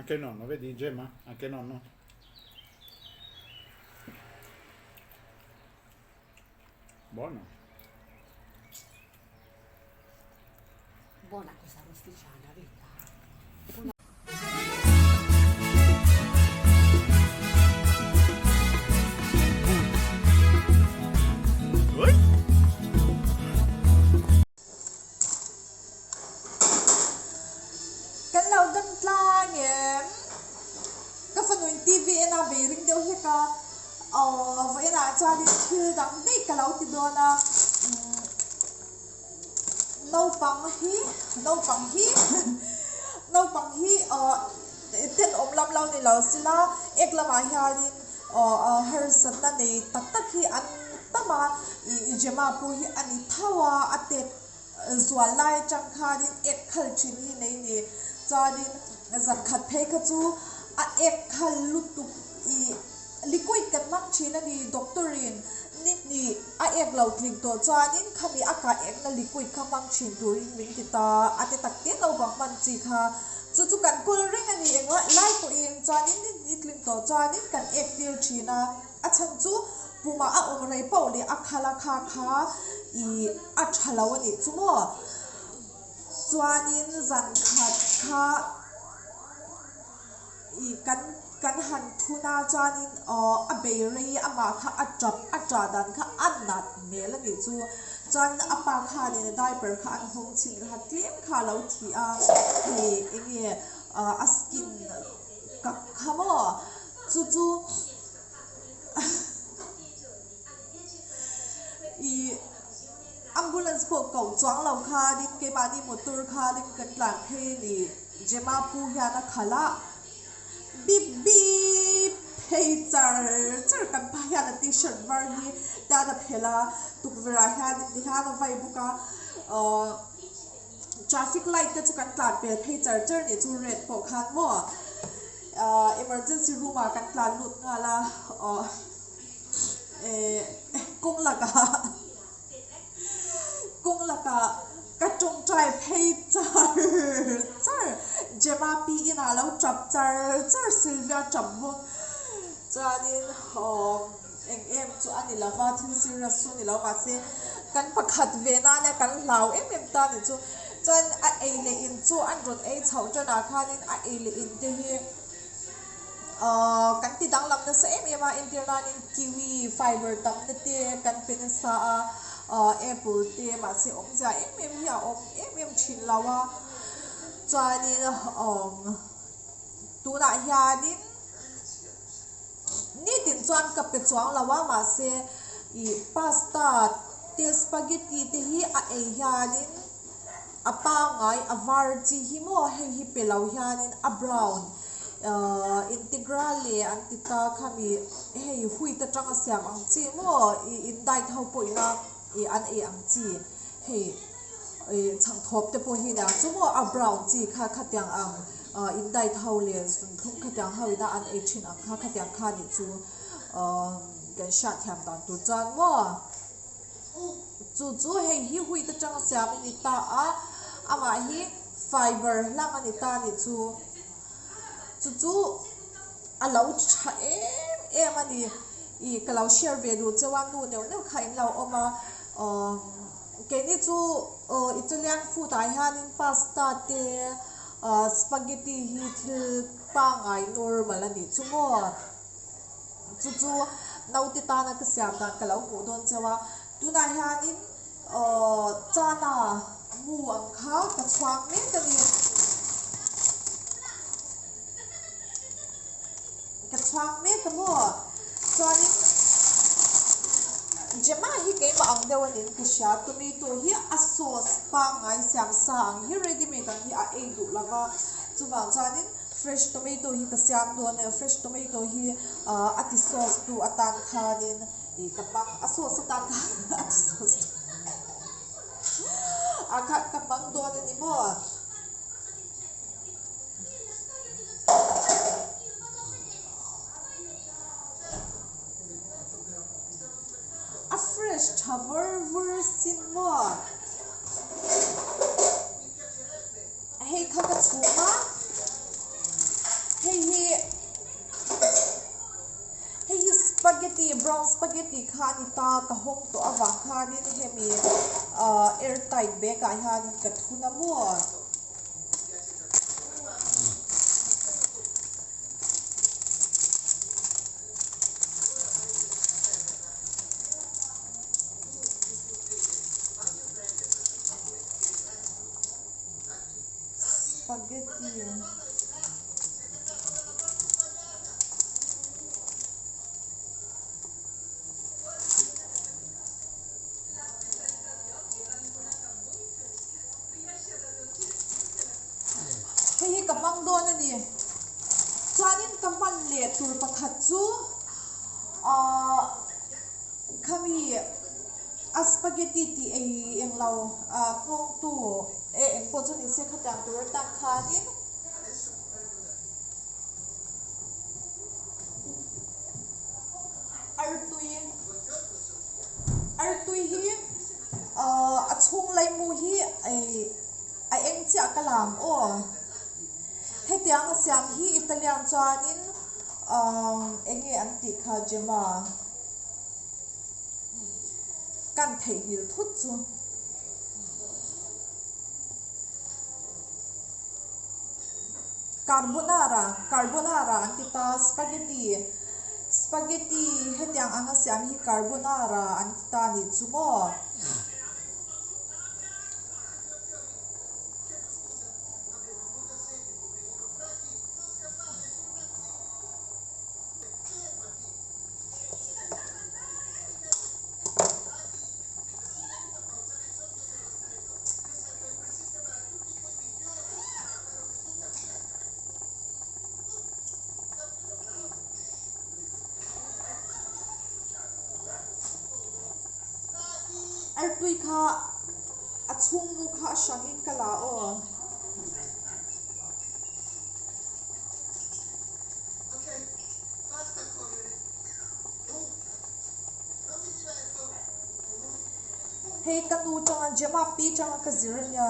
Anche il nonno, vedi Gemma? Anche il nonno? Buono. Buona questa rosticciana, Rita. Kan lo dam tlang em? Ka fanuin TV en a bei ring deuh hlek a, aw vawiinah chuanin thil dang daih ka lo ti dawn a, umm naupang hi naupang hi naupang hi aw tenawm lam lo ni lo sila ek lamah hianin aw harsatna nei tak tak hi an tam a, ih Gemma pawh hi a ni tho a, a tet Zual lai atang khanin ek khal thin hi nei ni. Chuanin zan khat phei kha chu a ek khal lutuk i liquid kan hmang thin a ni. Doctor in ni hnih a ek lo tling tawh chuanin khami a kah ekna liquid kha hmang thin turin min ti ta a ti tak te naupang hman chi kha. Chu chu kan kawl reng a ni engah lai pawhin chuanin ni hnih tling tawh chuanin kan ek tir thin a. A chhan chu pumah a awm rei pauh leh a khal a kha kha i a tha lo a nih chu maw? Chuanin zan khat kha i kan kan han thun a chuanin aw a bei rei amah kha a tap a tah dan kha a nat hmel a nih chu. Chuanin a pa khanin a diaper kha an hawng chhin kha tlem kha a lo thi a, hei enge a skin kak kha maw? Chu chu Ih ambulance pawh koh chuang lo khanin keimahni motor khanin kan tlan phei a ni. Gemma pu hian a khalh a, bip bip phei char char kan pa hian a t-shirt var hi tian a phelh a, tukverh ah hianin tihian a vai bawk a, ahh traffic light te chu kan tlan pel phei char char nih chu red pawh khan maw. Ahh emergency room ah kan tlan lut nghal a aw eh kawng lakah kawng lakah ka tawngtai phei char char Gemma pi inah a lo tap char char Sylvia tap bawk chuanin aw eng em chu a ni lova thil serious chu a ni lo mahse kan pakhat ve nana kan hlau em em ta ni chu. Chuan a ei leh in chu an rawn ei chhoh tanah khanin a ei leh in te hi ahh kan ti danglam nasa em em a, entir nanin kiwi fiber tam na te kan pe nasa a, ahh apple te mahse awmzia em em hi a awm em em thin lo a, chuanin umm tunah hianin nitin chuan ka pe chuang lo a mahse ih pasta te spaghetti te hi a ei hianin a pangngai a var chi hi maw hei hi pe lo hianin a brown ahh integrale an ti ta khami hei wheat atanga siam ang chi maw ih in diet ho pawh ina ih an ei ang chi hei ih chhangthawp te pawh hi nia chu maw a brown chi kha khatiang ang ahh in diet ho leh zunthlum khatiang ho ina an ei thin ang kha khatiang kha nih chu ahh kan hriat thiam dan tur chuan maw chu chu hei hi wheat atanga siam a ni ta a amah hi fiber hlang a ni ta nih chu chu chu a lo tha em em a ni ih ka lo share ve duh cheu a nu neuh neuh kha in lo awm a ahh keini chu aw Italian food ah hianin pasta te ahh spaghetti hi thil pangngai normal a nih chu maw chu chu naute tana ka siam dan ka lo hmuh dawn cheu a tunah hianin aw chana mu ang kha ka chhuak mek a ni. Ka chhuak mek a maw? Chuanin Gemma hi keimah ang deuh a niin ka hria. Tomato hi a sauce pangngai siam sa ang hi ready made ang hi a ei duh lo va. Chuvang chuanin fresh tomato hi ka siam dawn a, fresh tomato hi a ti sauce tu atan khanin ih ka hmang a sauce atan khan a ti sauce tu ah khan ka hmang dawn a ni maw? A fresh tha vur vur sin maw? Hei kha ka chhum a. kha a ni ta ka hawng tawh avang khanin hemi air tight bag ah hianin ka thun a maw. Spaghetti. Hei hi ka hmang dawn a ni. Chuanin ka hman leh tur pakhat chu ahh khami a spaghetti tih ei englo ahh nghawngtu e engpawh chu ni se khatiang tur atan khanin artui artui hi ahh a chhung laimu hi ei a eng chiah ka lam aw hetiang a siam hi Italian chuanin ahh eng nge an tih kha Gemma kan theihnghilh thut chu. Carbonara carbonara an ti ta spaghetti spaghetti hetiang anga siam hi carbonara an ti ta anih chu maw. Artui kha a chhungmu kha a hrangin ka la aw. Hei ka nu tanga Gemma pi tanga ka zir a nia.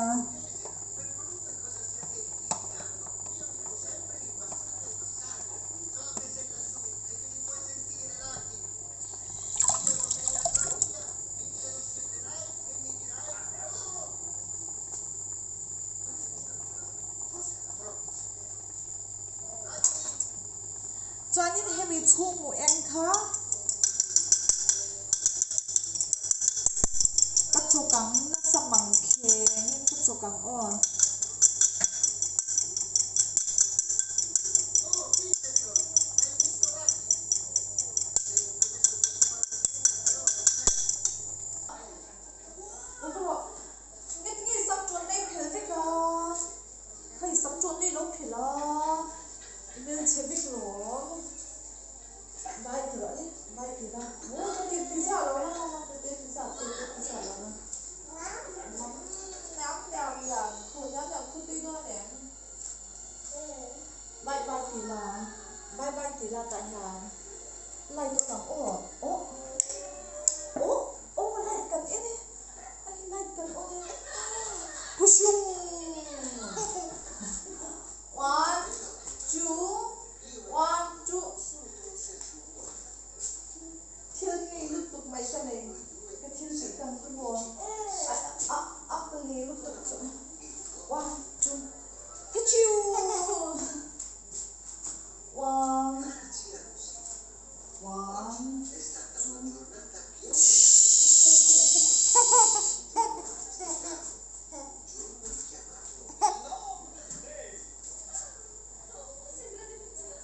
Chuanin hemi chhungmu eng kha ka chawk ang nasa mang khengin ka chawk ang aw. Hei sam ṭawn nei lo phel a, hmelchhe vek lawm. Vai ti rawh le, vai ti la. Maw ka ti ti ziah lo la, ka ti ti ziah ti ti ziah lo la. Mam niam niam lian khu niam niam khu tui dawn em. Bye bye ti la, bye bye ti la tah hian light on ang aw, aw aw aw light kan en e. Ai light kan on e Pushung One two one two Thil ngei lutuk mai ka nei ka thil tih kan chu maw a a ka ngei lutuk chu One two Pichiu One One two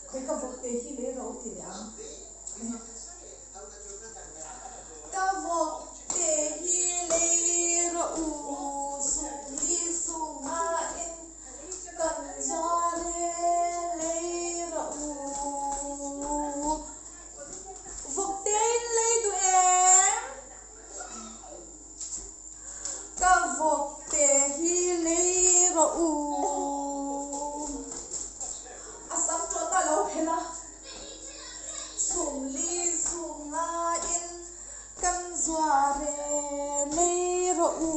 Khawi ka vawk te hi lei ro ti leh ang. Ka vawk te hi lei ro u sum li sum a in kan zuar e lei ro u. Vawk te in lei duh em? Ka vawk te hi lei rawh u. A sam ṭawn a lo phelh a, sum li sum ngaiin kan zuar e lei rawh u.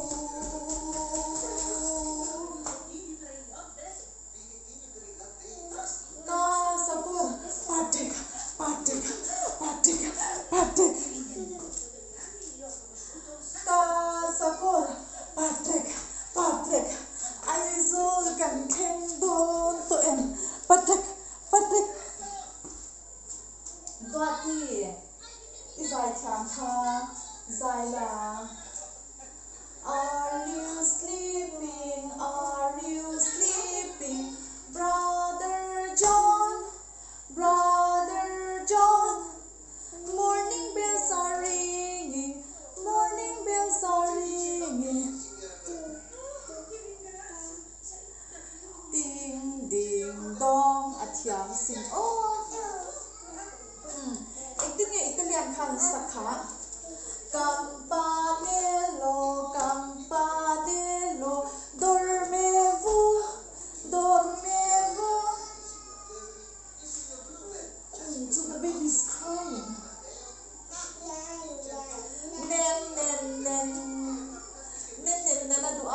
Na sakawr patek patek patek patek.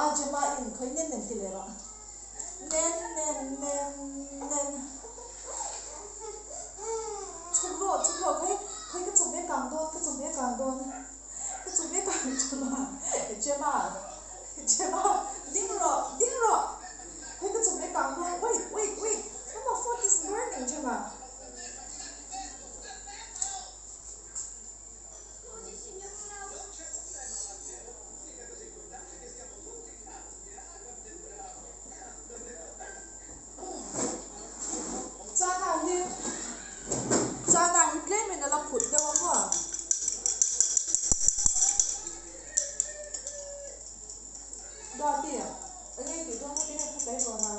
a Gemma in khawi nen nen ti leh rawh. Nen nen nen nen. Chhuk rawh chhuk rawh khawi khawi ka chawhmeh kang dawn ka chawhmeh kang dawn ka chawhmeh kang Gemma Gemma Gemma ding rawh ding rawh khawi ka chawhmeh kang dawn wait wait wait mama food is burning Gemma. Chana hi chana hi tlemin a la phut deuh a maw? Duati eng nge tih dawn hemi nge kha kai dawn a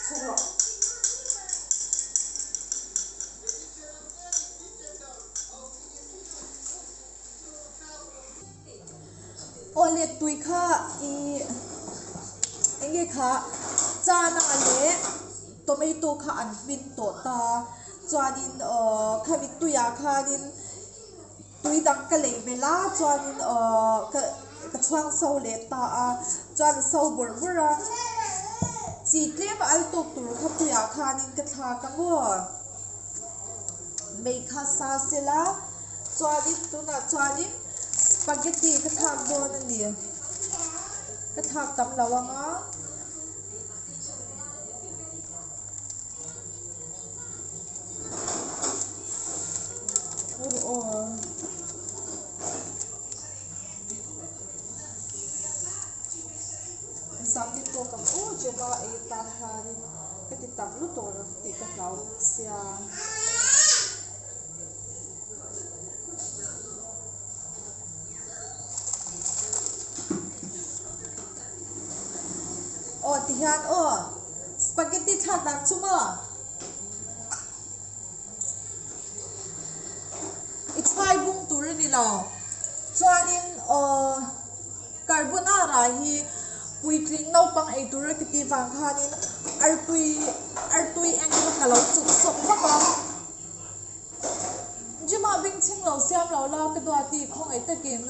chhuk rawh. Aw le tui kha ih eng nge kha chana leh tomato kha an hmin tawh ta chuanin aww khami tuiah khanin tui dang ka lei belh a chuanin aww ka ka chhuang so leh ta a chuan a so bawrh bawrh a chi tlem a al tawk tur kha tuiah khanin ka thlak ang aw. Mei kha sa sela chuanin tunah chuanin spaghetti ka thlak dawn a ni ka thlak tam lo ang a. Zan tawk ang aw Gemma ei atan hianin ka ti tam lutuk ang tih ka hlau bawk sia. Aw tihian aw spaghetti thlak dan chu maw i chhai bung tur a ni lo chuanin aw. Carbonara hi puitling naupang ei tur a ti vang khanin artui artui eng kha ka lo chuk sawk vak a. Gym ah beng chhing lo siam lo la ka duati khawngaih takin.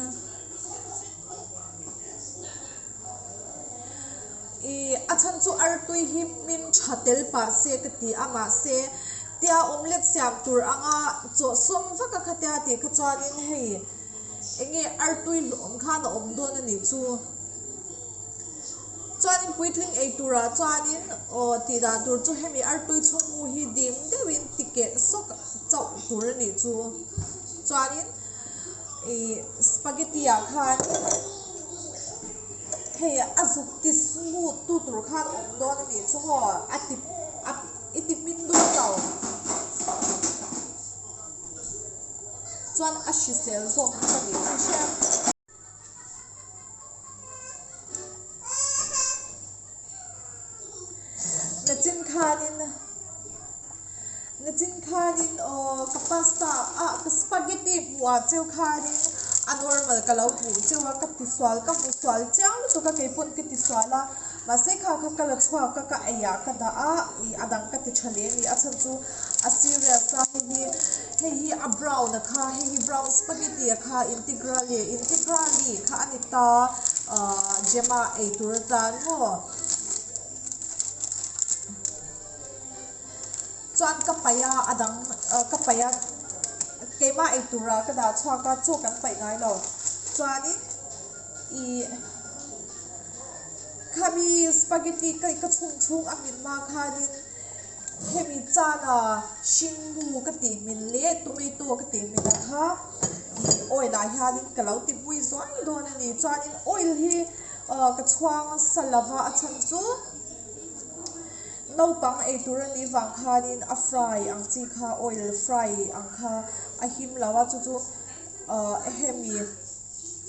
Ih a chhan chu artui hi hmin tha tel pah se ka ti a mahse tia omelette siam tur anga chawh sawm vak a khatia tih kha chuanin hei. Enge artui hlawm khan a awm dawn a nih chu. Chuanin puitling ei turah chuanin aw tih dan tur chu hemi artui chhungmu hi dim deuhin tikeh sawk chauh tur a nih chu. Chuanin ih spaghetti ah khan hei a zuk ti smooth tu tur khan a awm dawn a nih chu maw a ti a i ti hmin dawn lo. Chuan a hrisel zawk bawk a ni chu hria. Nachin khanin nachin khanin aw ka pasta ah ka spaghetti hmuh ah cheu khanin a normal ka lo hmuh cheu a ka ti sual ka hmu sual chiang lutuk a keipawn ka ti sual a mahse kha kha ka la chhuak a ka ei ah ka dah a ih a dang ka ti tha leh a ni a chhan chu a serious a hei hi hei hi a brown a kha hei hi brown spaghetti a kha integrale integrale kha a ni ta ahh Gemma ei tur atan maw chuan ka paih a a dang ka paih a keimah ei tura ka dah chhuak a chaw kan paih ngai lo chuanin ih khami spaghetti ka ka chhung chhung a min hma khanin. Hemi chana hringmu ka tih hmin leh tomato ka tih hmin ang kha ih oil ah hianin ka lo ti pui zuai dawn a ni. Chuanin oil hi ka chhuang sa lova a chhan chu naupang ei tur a nih vang khanin a fry ang chi kha oil fry ang kha a him lo a chu chu hemi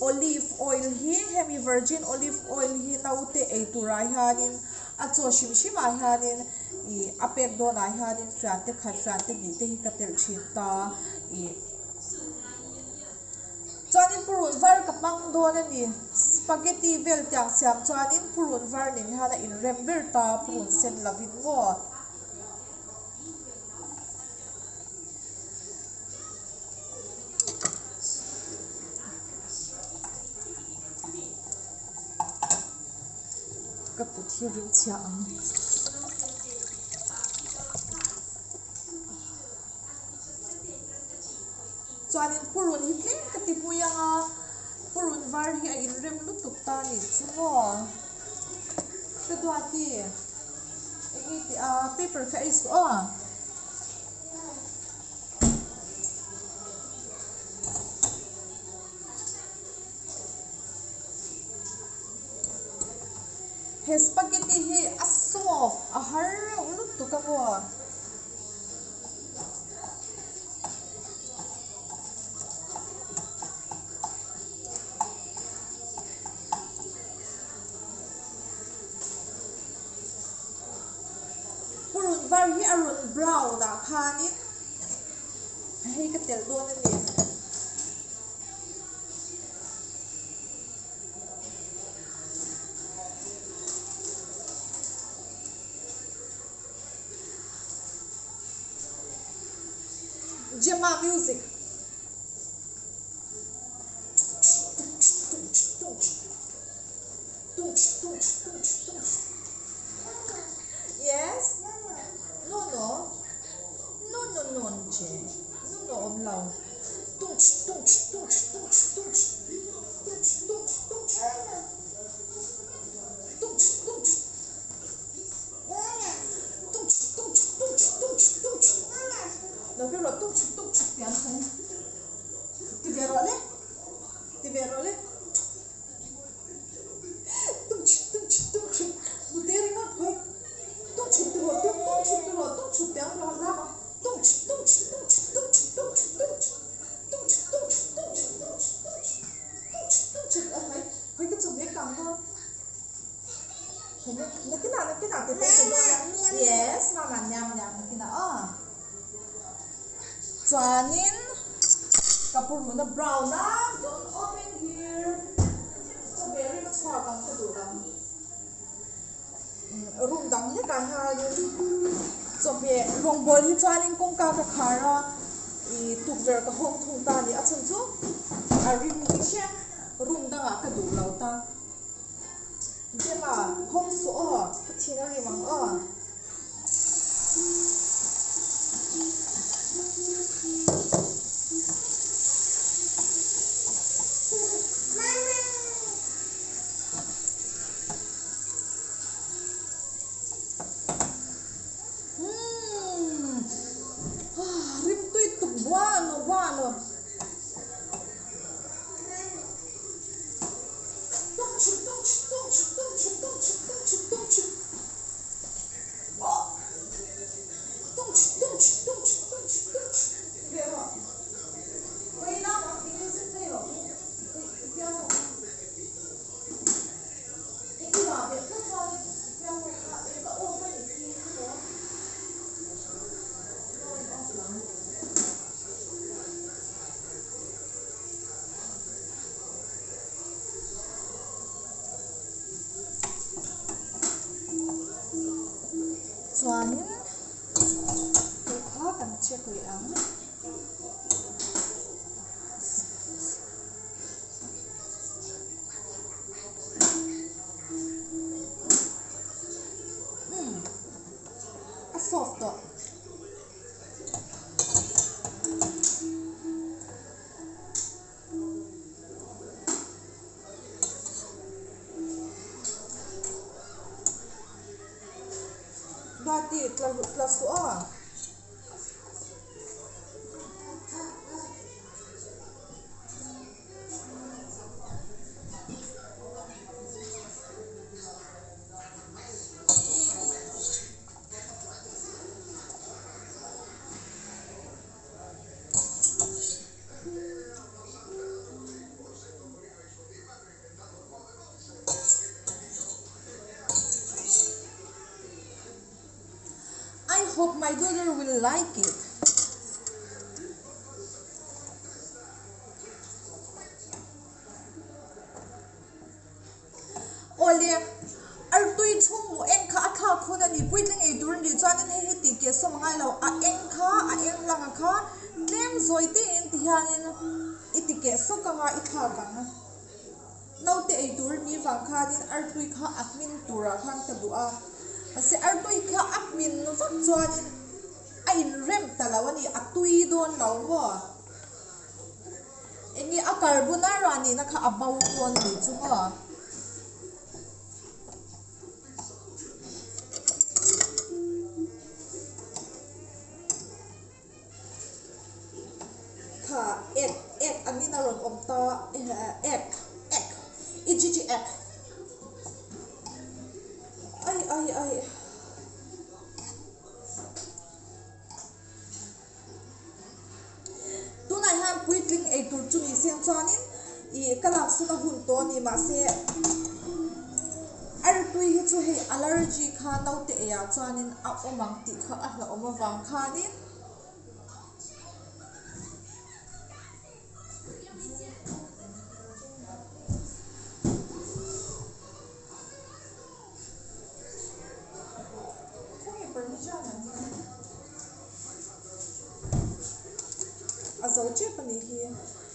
Olive oil hi hemi virgin olive oil hi naute ei turah hianin a chaw hrim hrimah hianin ih a pek dawnah hianin fiante khat fiante hnih te hi ka telh thin ta ih chuanin purun var ka hmang dawn a ni spaghetti vel tiang siam chuanin purun var nen hian a inrem ber ta purun sen lovin maw. Ka kut hi rim chhia ang. Chuanin purun hi tlem ka ti pui ang a, purun var hi a inrem lutuk ta a nih chu maw? Ka duati eng nge tih a paper kha ei suh aw. He spaghetti hi a soft a har reuh lutuk a maw? Purun var hi a rawn brown ah khanin hei ka telh dawn a ni. Gemma music. Yes. No no. No no non che. No no awm lo. Lo ke rawh tuk chuk tuk chuk tih an thawng. Ti ve rawh le. Ti ve rawh le. Tuk chuk tuk chuk tuk chuk. Nute ringawt khawi. Tuk chuk ti rawh tuk tuk chuk ti rawh tuk chuk tih an rawn ram a. Tuk chuk tuk chuk tuk chuk tuk chuk tuk chuk tuk chuk. Tuk chuk tuk chuk tuk chuk tuk chuk tuk chuk. Tuk chuk tuk chuk a hawi. Hawi ka chawhmeh kang dawn. Nakinah nakinah ti pawh ka dawn a. Yes, mama nyam nyam nakinah aw. Chuanin ka puruna brown a don't open here. Chawhmeh rim a chhuak ang ka duh lo. Room dang hlekah hianin chawhmeh rawngbâwl hi chuanin kawngka ka khar a, ih tukverh ka hawng thung ta a ni. A chhan chu a rim hi hriat room dangah ka duh lo ta. Gemma, hawng suh aw, ka thin a rim ang aw. Umm rimtui tuk buano buano. Chuanin hei kha kan check leh ang. Umm a soft tawh. Duati tla tla suh aw. I hope my daughter will like it. Awle, artui chhung mu eng kha a thlak hun a ni. Puitling ei tur a nih chuanin hei hi tih keh sawm a ngai lo. A eng kha, a eng lang a kha tlem zawi te in ti hianin i ti keh sawk anga i thlak ang. Naute ei tur ni vang khanin artui kha a hmin turah khan ka duh a, mahse artui kha a hmin vak chuanin a inrem ta lo a ni, a tui dawn lo maw? Enge a carbonara nihna kha a bo dawn a nih chu maw? Kha egg egg angin a rawn awm ta egg egg i chi chi egg ai ai ai tunah hian puitling ei tur chu ni seng chuanin ih ka laksawn a hun tawh a ni mahse artui hi chu hei allergy kha naute eiah chuanin a awm ang tih kha a hlauhawm avang khanin. A zo tep a nih hi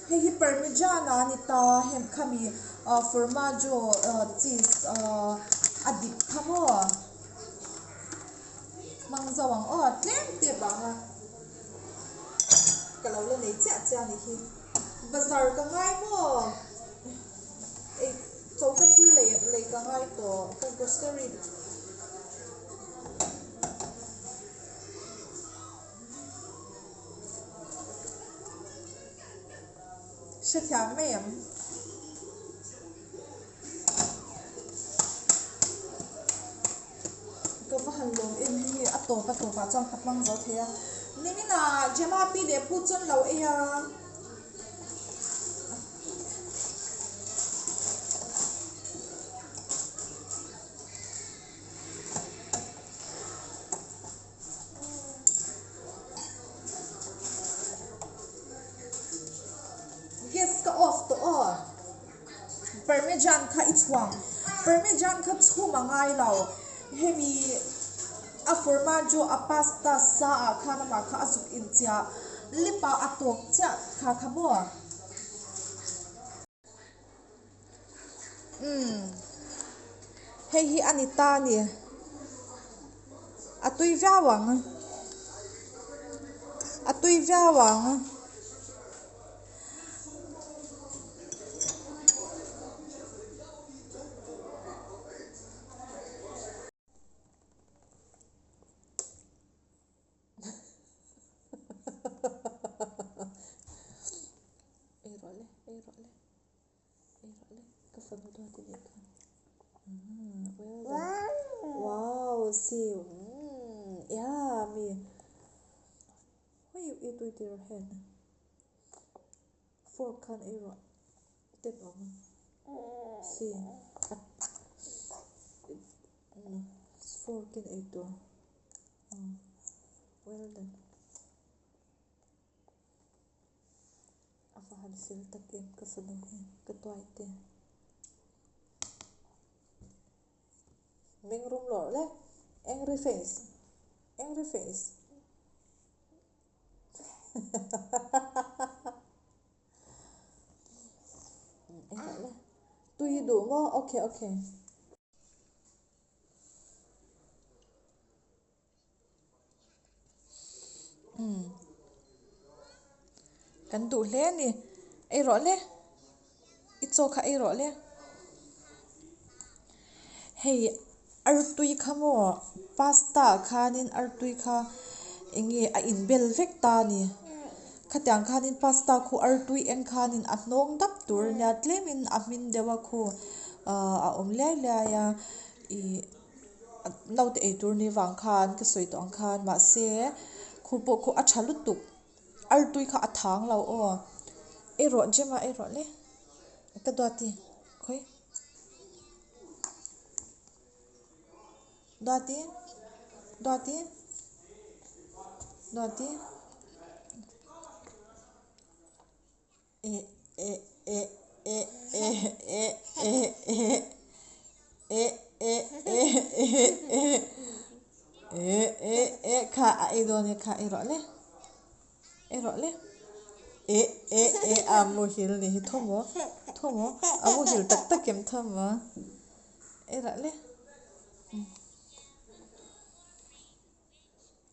hei hi parmigiana a ni ta heng khami ah formaggio ah cheese ah a dik kha maw hmang zo ang aw tlem te vang a ka lo la nei chiah chiah a nih hi bazar ka ngai maw ei choka thil lei lei ka ngai tawh ka grocery. Hrethiam mai ang. Ka va han lawm em hi a tawp a tawpah chuan ka hmang zo thei a. Niminah Gemma pi leh pu chuan lo ei a. Gas ka off tawh aw. Parmesan kha i chhuang. Parmesan kha chhum a ngai lo. Hemi a formaggio a pasta sa ah khan amah kha a zuk inchiah lip ah a tawk chiah kha kha maw. Umm hei hi a ni ta a ni a tui viau ang a tui viau ang. Ei rawh le ei rawh le ei rawh le ka fanu duat i nih kha umm well done wow see umm yummy hei i tui tir hen fork khan ei rawh tenawm see fork in ei tur well done. A va han fel tak em ka fanu hi ka tuai te. Meng rum lawr le angry face angry face tui duh maw okay okay. Umm kan duh hle a ni ei rawh le i chaw kha ei rawh le hei artui kha maw pasta ah khanin artui kha eng nge a inbel vek ta a ni khatiang khanin pasta khu artui eng khanin a hnawng dap tur a nia tlemin a hmin deuh a khu ahh a awm liai liai a ih. Naute ei tur ni vang khan ka sawi tawh ang khan mahse khu pawh khu a tha lutuk artui kha a thang lo aw ei rawh Gemma ei rawh le ka duati khawi duati duati duati eh eh eh eh eh eh eh eh eh eh eh eh eh eh eh eh kha a ei dawn e kha ei rawh le ei rawh le. E e e a muhil ni hi tho maw tho maw a muhil tak tak em tho maw e rah le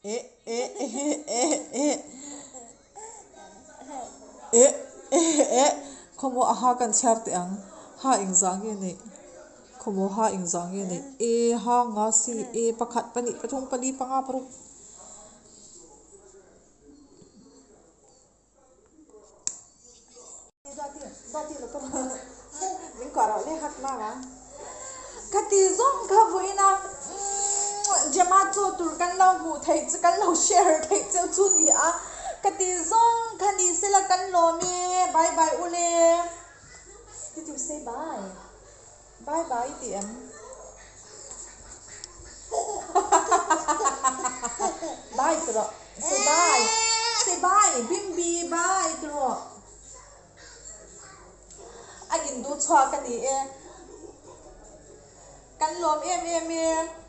e e e e e e e e khawmaw a ha kan chhiar teh ang ha engzah nge neih khawmaw ha engzah nge neih e ha nga si e pakhat pahnih pathum pali panga paruk. Khati zawng kha vawiina Gemma chaw tur kan lo hmuh theih chu kan lo share theih cheu chu ni a, khati zawng kha ni sela kan lawm e, bye bye ule. Did you say bye? Bye bye i ti em? Bye ti rawh. Say bye. Say bye. Bimbi bye ti rawh. A induh chhuak a ni e. Kan lawm em em e.